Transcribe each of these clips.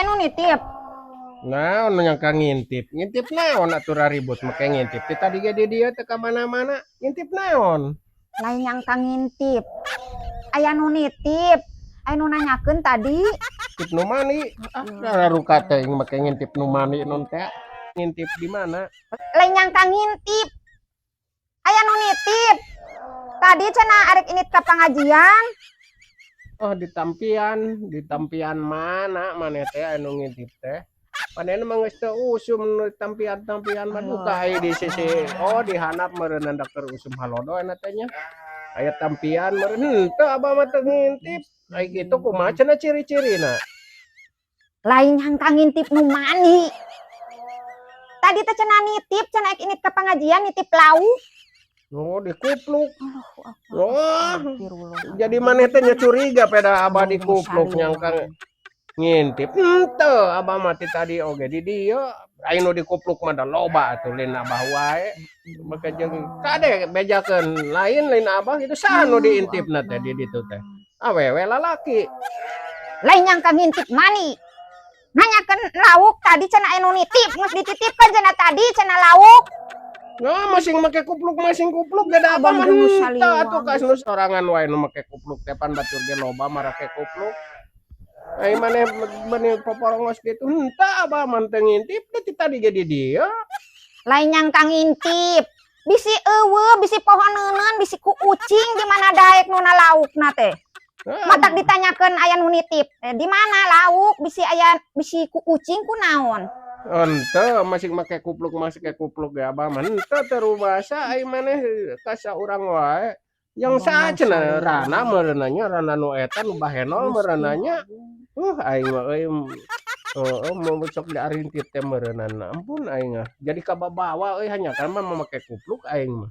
Aya nu nitip. Naon nu nyangka ngintip? Ngintip naon atuh ribut make ngintip? Ti tadi ge di dieu teu ka mana-mana. Ngintip naon? Lain nyangka ngintip. Aya nu nitip. Aya nu nanyakeun tadi. Ngintip nu mani? Ah, ruka teuing make ngintip nu mani non teh. Ngintip di mana? Lain nyangka ngintip. Aya nu nitip. Tadi cenah arek indit ka pengajian. Oh, di tampian, di tampian mana maneh teh anu ngintip teh? Manehna mah geus teu usum nu tampian-tampian mah, duka aya di sisi, oh, di handap meureunna keur usum halodo eta teh nya. Aya tampian meureun, henteu, abah mah teu ngintip. Ai kitu kumaha cenah ciri-cirina? Lain nyangka ngintip nu mani. Tadi teh cenah nitip, cenah arek indit ka pengajian, nitip lauk. Oh, dikupluk. Oh, jadi maneh teh nya curiga pada abah dikupluk nyangka ngintip. Henteu, abah mah ti tadi oge di dieu. Ai nu dikupluk mah da loba atuh, lain abah wae. Maka jeung kade bejakeun lain, lain abah gitu. Saha nu diintipna teh di ditu teh? Awewe, lalaki? Lain nyangka ngintip mani. Nanyakeun lauk tadi, cenah aya nu nitip, geus dititipkeun cenah tadi cenah lauk. Nah, masing make kupluk, masing kupluk gak ada abah mah Abang geus henteu atuh saliwang. Kas nu sorangan wae nu make kupluk teh, pan batur ge loba marake kupluk. Ai maneh beuni poporongos kitu, henteu, abah mah teu ngintip da ti tadi ge di dieu. Lain nyangka ngintip. Bisi euweuh, bisi poho neuneun, bisi ku ucing, di mana daek nuna laukna teh. Ah, Matak ditanyakeun aya nu nitip. Eh, di mana lauk, bisi aya, bisi ku ucing, ku naon? Henteu, masing make kupluk, masih make kupluk ge abah mah henteu terubasa. Ai maneh ka saurang wae. Yang saha cenah? Rana meureunna nya, rana nu eta nu bahenol meureunna nya. Aing mah euy, heeh, mau sok diarintip teh meureunna. Ampun aing mah. Jadi kababawa euy, hanjakal mah make kupluk aing mah.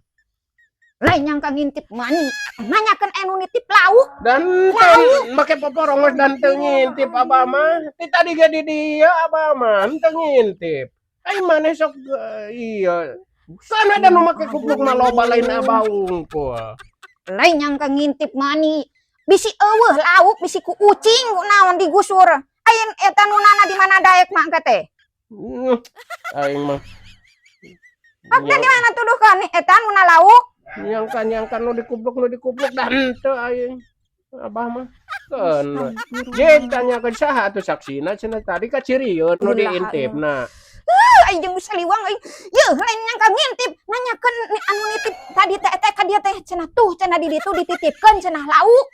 Lain nyangka ngintip mani. Nanyakeun anu nitip lauk. Dan teu make poporongos dan teu ngintip abah mah. Ti tadi ge di dieu abah mah teu ngintip. Ai maneh sok iya. Kan ada nu make kupluk mah loba, lain abah wungkul. Lain nyangka ngintip mani. Bisi euweuh lauk, bisi ku ucing, ku naon digusur. Ayeun eta nunana di mana daek mah engke teh? Aing mah. Hakna di mana tuduhkan eta nuna lauk? Nyangka nyangka nu dikupluk dan henteu aing. Abah mah. Keun. Je tanyakeun saha atuh saksina cenah tadi ka cirieun nu diintipna. Aing jeung saliwang euy. Yeuh, lain nyangka ngintip, nanyakeun anu nitip tadi teh teh ka dieu teh cenah, tuh cenah di ditu dititipkeun cenah lauk.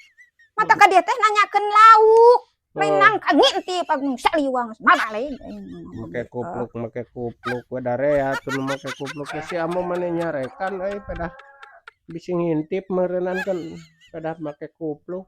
Mata ka dieu teh nanyakeun lauk. Lain nangka ngintip, agung saliwang mabalik aing. Make kupluk we darea atuh nu make kupluk teh. Si amo maneh nyarekan euy, pedah bisi ngintip meureunan kan pedah make kupluk.